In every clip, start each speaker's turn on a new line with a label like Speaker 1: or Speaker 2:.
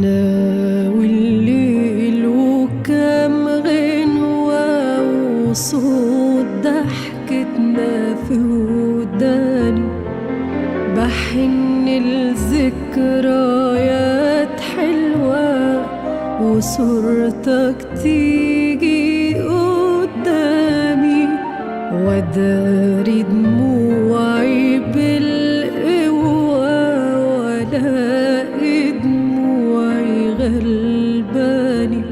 Speaker 1: انا والليل وكم غنوة وصوت ضحكتنا في وداني، بحن الذكريات حلوة وصورتك تيجي قدامي، واداري دموعي بالقوة والاقي دموعي غلباني،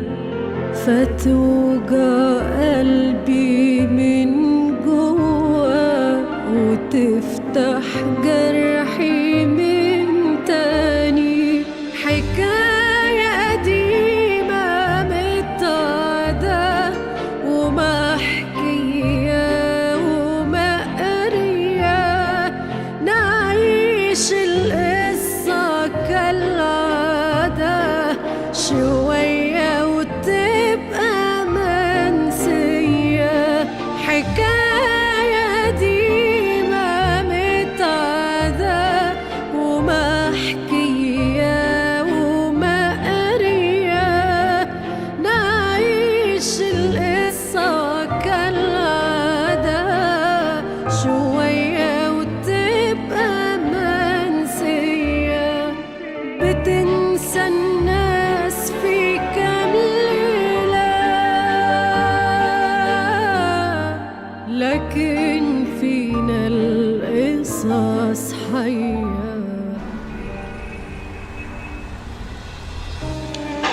Speaker 1: فتوجع قلبي من جوا وتفتح جرحي من تاني. حكاية قديمة متعدة ومحكية ومقرية، نعيش القصة كالعادة شوية وتبقى منسية. حكاية قديمة متعدة ومحكية ومقرية، نعيش القصة كالعادة شوية وتبقى منسية. بتنسى الناس في كام ليلة، لكن فينا القصص حية.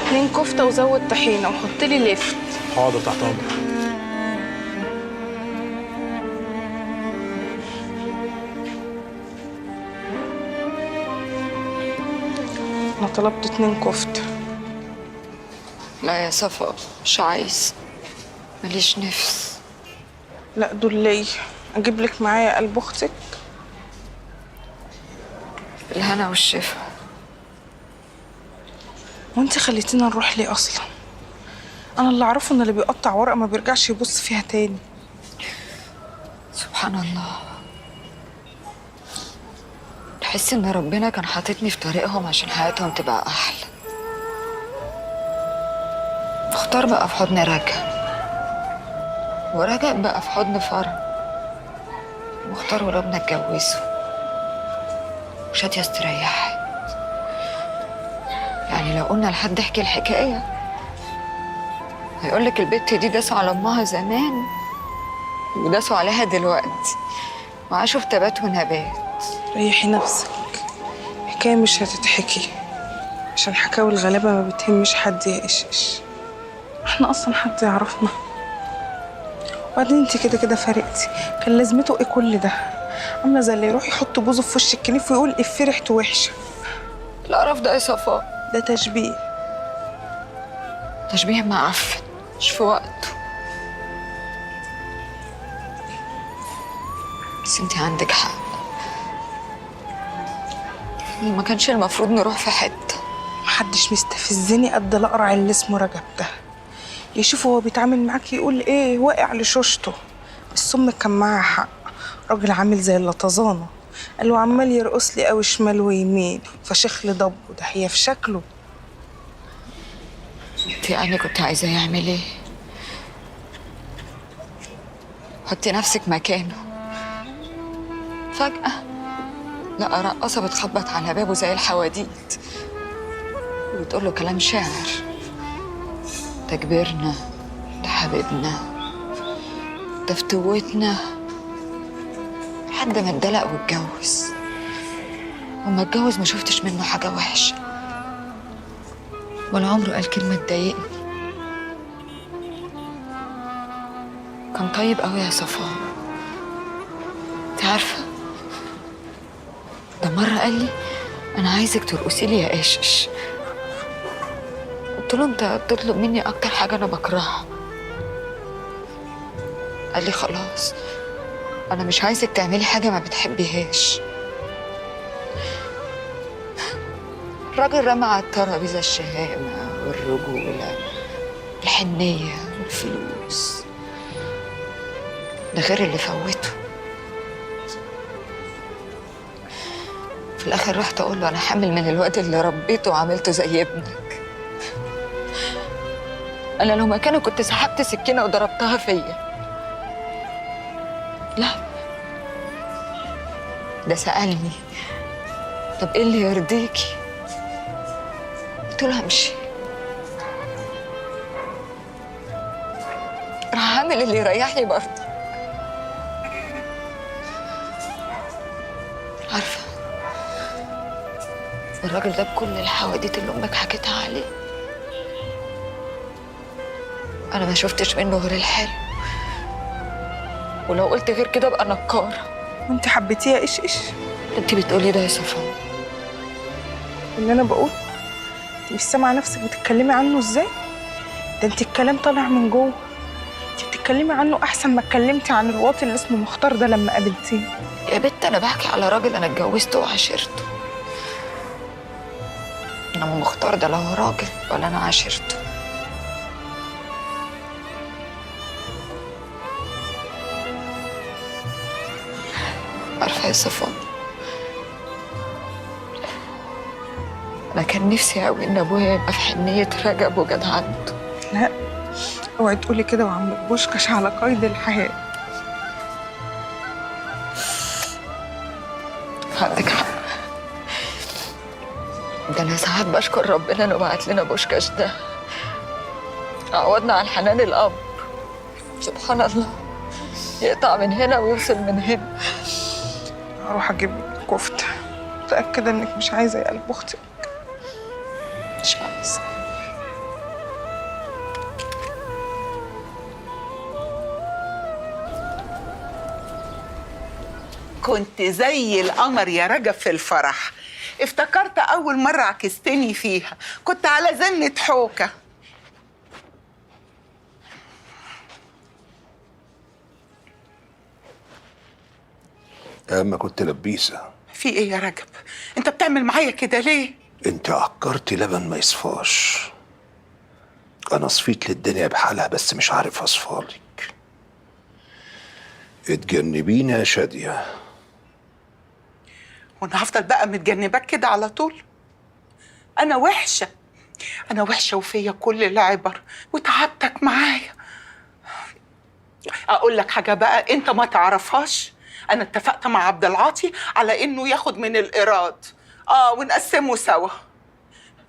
Speaker 2: 2 كفته وزود طحينه وحط لي لفت.
Speaker 3: حاضر، تحت امرك.
Speaker 2: انا طلبت 2 كفته.
Speaker 4: لا يا صفا، مش عايز، ماليش نفس.
Speaker 2: لا دول ليا، اجيب لك معايا قلب اختك.
Speaker 4: الهنا والشفا.
Speaker 2: وانت خليتينا نروح ليه اصلا؟ انا اللي اعرفه ان اللي بيقطع ورقة ما بيرجعش يبص فيها تاني.
Speaker 4: سبحان الله، تحس ان ربنا كان حاططني في طريقهم عشان حياتهم تبقى احلى. مختار بقى في حضن رجب، ورجب بقى في حضن فرح. مختار ولبنى اتجوزوا وشادية استريحت. يعني لو قلنا لحد احكي الحكاية هيقولك البت دي داسوا على امها زمان وداسوا عليها دلوقتي وعاشوا في تبات ونبات.
Speaker 2: ريحي نفسك، حكاية مش هتتحكي عشان حكاوي الغلابة ما بتهمش حد يا قشقش. احنا اصلا حد يعرفنا؟ وبعدين انت كده كده فارقتي، كان لازمته ايه كل ده؟ عامله زي اللي يروح يحط بوزه في وش الكنيف ويقول افيه ريحته وحشة.
Speaker 4: القرف ده يا صفاء،
Speaker 2: ده تشبيه.
Speaker 4: تشبيه معفن مش في وقته. بس انت عندك حق، ما كانش المفروض نروح في حتة.
Speaker 2: محدش مستفزني قد الاقرع اللي اسمه رجب ده. يشوف هو بيتعامل معاك يقول ايه، واقع لشوشته. بس امك كان معاها حق، راجل عامل زي اللطزانه، قالوا عمال يرقص لي قوي شمال ويمين فشخ لي ضبه، ده هي في شكله.
Speaker 4: انت يعني كنت عايزاه يعمل ايه؟ حطي نفسك مكانه. فجأة لقى رقاصة بتخبط على بابه زي الحواديت وبتقول له كلام شاعر، ده كبرنا، ده حبيبنا، ده فتوتنا، لحد ما اتدلق واتجوز. وما اتجوز ما شفتش منه حاجة وحشة، ولا عمره قال كلمة تضايقني. كان طيب قوي يا صفاء. انت عارفة، ده مرة قال لي أنا عايزك ترقصي لي يا قشقش. قلت له أنت بتطلب مني أكتر حاجة أنا بكرهها. قال لي خلاص، أنا مش عايزك تعملي حاجة ما بتحبيهاش. الراجل رمى على الترابيزة الشهامة والرجولة، الحنية والفلوس، ده غير اللي فوته. في الآخر رحت أقول له أنا حامل من الواد اللي ربيته وعملته زي ابنك. انا لو مكانه كنت سحبت سكينة وضربتها فيا. لا، ده سألني طب ايه اللي يرضيكي؟ قلت له همشي، راح اعمل اللي يريحني برضه. عارفه الراجل ده بكل الحواديت اللي امك حكيتها عليه، انا ما شفتش منه غير الحلو، ولو قلت غير كده ابقى نكاره.
Speaker 2: وانت حبيتيه يا ايش ايش؟
Speaker 4: انت بتقولي ده يا صفاء؟
Speaker 2: اللي انا بقول؟ انت مش سامعه نفسك بتتكلمي عنه ازاي؟ ده انت الكلام طالع من جوه. انت بتتكلمي عنه احسن ما اتكلمتي عن الواطي اللي اسمه مختار ده لما قابلتيه.
Speaker 4: يا بت انا بحكي على راجل انا اتجوزته وعاشرته، انما مختار ده لا هو راجل ولا انا عاشرته. عارفه يا صفاء، انا كان نفسي قوي ان ابويا يبقى في حنيه رجب وجدعنته.
Speaker 2: لا اوعي تقولي كده وعمك بوشكش على قيد الحياة.
Speaker 4: عندك حق، ده انا ساعات بشكر ربنا انه بعت لنا بوشكاش ده، عوضنا عن حنان الاب. سبحان الله، يقطع من هنا ويوصل من هنا.
Speaker 2: هروح اجيب كفته، متاكدة انك مش عايزه يا قلب اختك.
Speaker 4: مش عايزه.
Speaker 3: كنت زي القمر يا رجب في الفرح. افتكرت أول مرة عكستني فيها كنت على زنة حوكة.
Speaker 5: أما كنت لبيسة.
Speaker 3: في إيه يا رجب؟ أنت بتعمل معايا كده ليه؟
Speaker 5: أنت عكرتي لبن ما يصفاش. أنا صفيت للدنيا بحالها بس مش عارف أصفالك. اتجنبينا يا شادية.
Speaker 3: وانا هفضل بقى متجنباك كده على طول؟ انا وحشة، انا وحشة وفيا كل العبر وتعبتك معايا. اقول لك حاجة بقى انت ما تعرفهاش، انا اتفقت مع عبد العاطي على انه ياخد من الايراد ونقسمه سوا.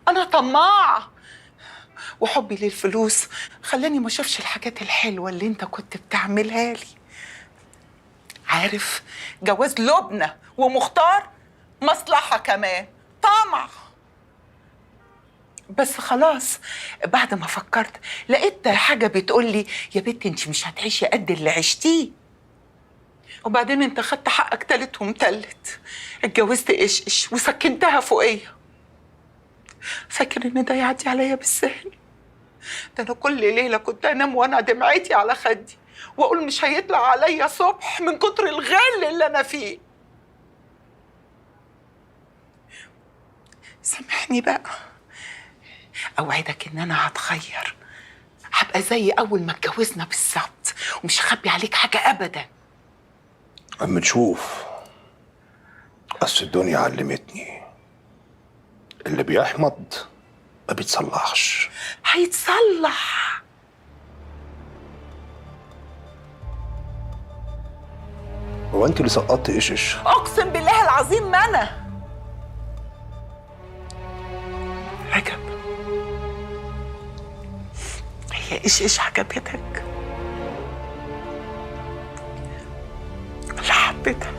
Speaker 3: انا طماعه وحبي للفلوس خلاني ما اشوفش الحاجات الحلوة اللي انت كنت بتعملها لي. عارف جواز لبنى ومختار مصلحة كمان، طمع. بس خلاص بعد ما فكرت لقيت حاجة بتقولي يا بنتي انت مش هتعيشي قد اللي عشتيه. وبعدين انت خدت حقك تالت ومتلت، اتجوزت ايش ايش وسكنتها فوقيه. فاكر ان ده يعدي عليا بالسهل؟ ده انا كل ليلة كنت انام وانا دمعتي على خدي واقول مش هيطلع عليا صبح من كتر الغل اللي انا فيه. سامحني بقى، اوعدك ان انا هتغير، هبقى زي اول ما اتجوزنا بالظبط ومش هخبي عليك حاجة ابدا.
Speaker 5: اما نشوف، اصل الدنيا علمتني اللي بيحمض ما بيتصلحش.
Speaker 3: هيتصلح.
Speaker 5: هو انت اللي سقطت ايش؟
Speaker 3: اقسم بالله العظيم ما انا. رجب، هي ايش ايش عجبتك ولا حبيتها؟